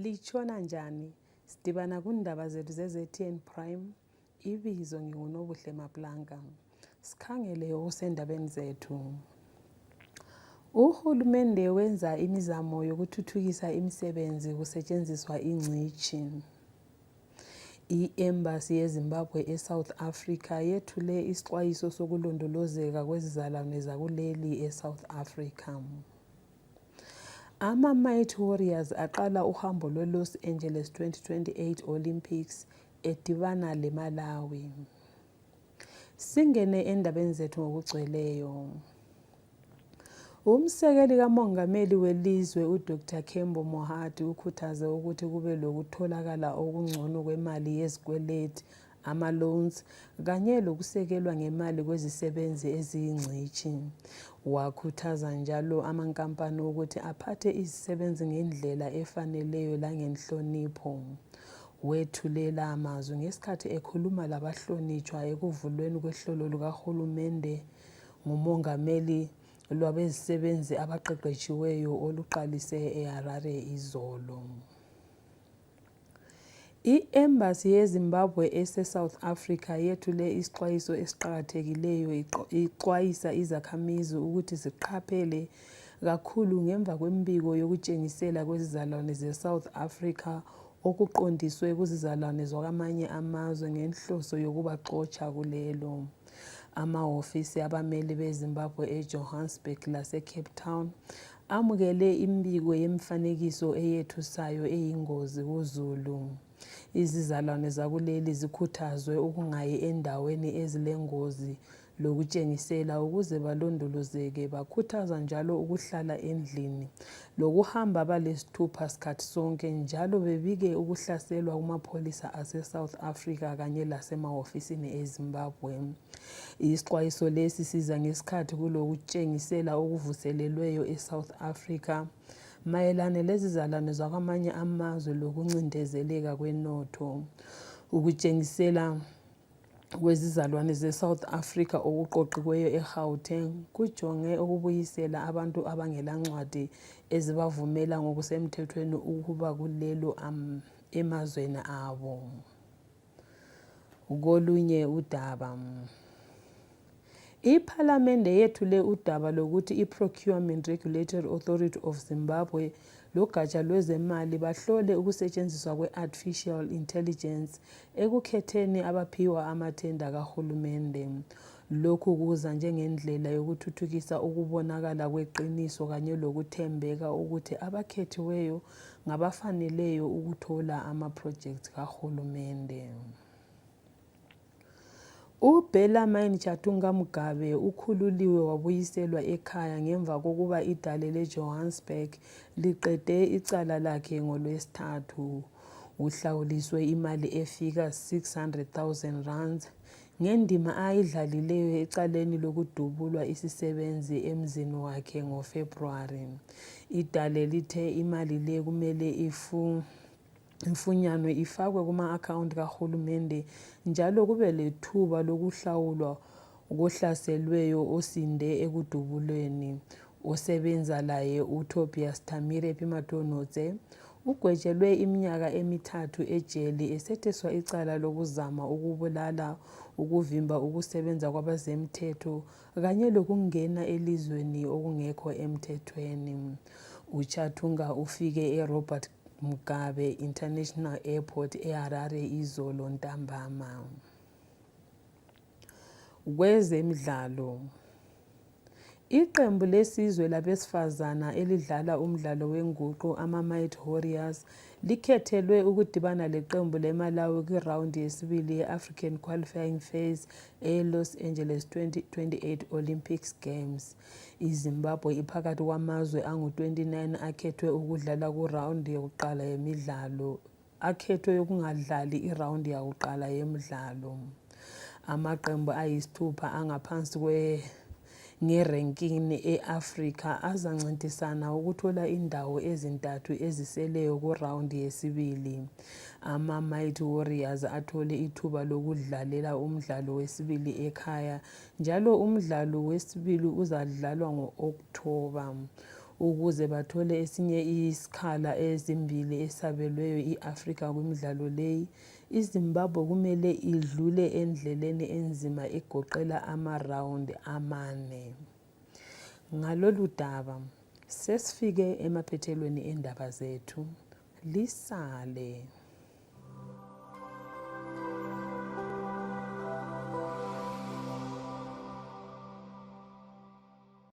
Litshona njani? Sidibana kundaba zethu ze-ZTN Prime. Ibizo nginguNobuhle Maplanka. Sikhangele okusendabeni zethu. Uhulumende wenza imizamo yokuthuthukisa imisebenzi kusetshenziswa ingcitshi. I-Embassy yeZimbabwe eSouth Africa yethule isixwayiso sokulondolozeka kwezizalwane zakuleli eSouth Africa. Ama-Mighty Warriors aqala uhambo lwe-Los Angeles 2028 Olympics edibana leMalawi. Singene endabeni zethu ngokugcweleyo. Umsekeli kamongameli welizwe uDr Kembo Mohadi ukhuthaze ukuthi kube lokutholakala okungcono kwemali yezikweletu, ama-loans, kanye lokusekelwa ngemali kwezisebenzi eziyingcitshi. Wakhuthaza njalo amankampani ukuthi aphathe izisebenzi ngendlela efaneleyo langenhlonipho. Wethulela amazwi ngesikhathi ekhuluma labahlonitshwa ekuvulweni kwehlelo lukahulumende ngumongameli lwabezisebenzi abaqeqeshiweyo oluqalise eHarare izolo. I-Embassy yeZimbabwe ese-South Africa yethule isixwayiso esiqakathekileyo ixwayisa izakhamizi ukuthi ziqaphele kakhulu ngemva kwembiko yokutshengisela kwezizalwane ze-South Africa okuqondiswe kuzizalwane zakwamanye amazwe ngenhloso yokubaxotsha kulelo. Amahhovisi abameli beZimbabwe eJohannesburg lase-Cape Town amukele imbiko yemifanekiso eyethusayo eyingozi kuZulu. Izizalwane zakuleli zikhuthazwe ukungayi endaweni ezilengozi lokutshengisela ukuze balondolozeke. Bakhuthaza njalo ukuhlala endlini lokuhamba balesithupha sikhathi sonke, njalo bebike ukuhlaselwa kumapholisa ase-South Africa kanye lasemahhofisini eZimbabwe. Isixwayiso lesi siza ngesikhathi kulokutshengisela okuvuselelweyo eSouth Africa mayelana lezizalwane zakwamanye amazwe lokuncindezeleka kwenotho. Ukutshengisela kwezizalwane ze-South Africa okuqoqiweyo eGauteng kujonge ukubuyisela abantu abangelancwadi ezibavumela ngokusemthethweni ukuba kulelo emazweni abo. Kolunye udaba, iPhalamende yethule udaba lokuthi i-Procurement Regulatory Authority of Zimbabwe logatsha lwezemali bahlole ukusetshenziswa kwe-Artificial Intelligence ekukhetheni abaphiwa amathenda kahulumende. Lokhu kuza njengendlela yokuthuthukisa ukubonakala kweqiniso kanye lokuthembeka ukuthi abakhethiweyo ngabafaneleyo ukuthola amaphrojekthi kahulumende. uBellarmine Chatunga Mugabe ukhululiwe wabuyiselwa ekhaya ngemva kokuba idale leJohannesburg liqede icala lakhe ngoLwesithathu. Uhlawuliswe imali efika 600,000 rands ngendima ayidlalileyo ecaleni lokudubulwa isisebenzi emzini wakhe ngoFebruwari. Idale lithe imali le kumele imfunyanwe ifakwe kuma-akhawunti kahulumende njalo kube lethuba lokuhlawulwa kohlaselweyo osinde ekudubulweni. Osebenza laye uTobias Tamire Pimatonotse ugwetshelwe iminyaka emithathu ejele esetheswa icala lokuzama ukubulala, ukuvimba ukusebenza kwabezemthetho kanye lokungena elizweni okungekho emthethweni. uChatunga ufike eRobert Mugabe International Airport eHarare izolo ntambama. Kwezemidlalo, iqembu lesizwe labesifazana elidlala umdlalo wenguqu ama-Mighty Warriors likhethelwe ukudibana leqembu leMalawi kwirawundi yesibili ye-African Qualifying Phase e-Los Angeles 2028 Olympics Games. iZimbabwe iphakathi kwamazwe angu-29 akhethwe ukudlala kurawundi yokuqala yemidlalo akhethwe ukungadlali irawundi yakuqala yemidlalo. Amaqembu ayisithupha angaphansi ngerenkini e-Afrika azancintisana ukuthola indawo ezintathu eziseleyo kurawundi yesibili. Ama-Mighty Warriors athole ithuba lokudlalela umdlalo wesibili ekhaya njalo umdlalo wesibili uzadlalwa ngo-Okthoba. Ukuze bathole esinye isikhala ezimbili esabelweyo i-Afrika kwimidlalo leyi, iZimbabwe kumele idlule endleleni enzima egoqela amarawundi amane. Ngalolu daba, sesifike emaphethelweni endaba zethu. Lisale.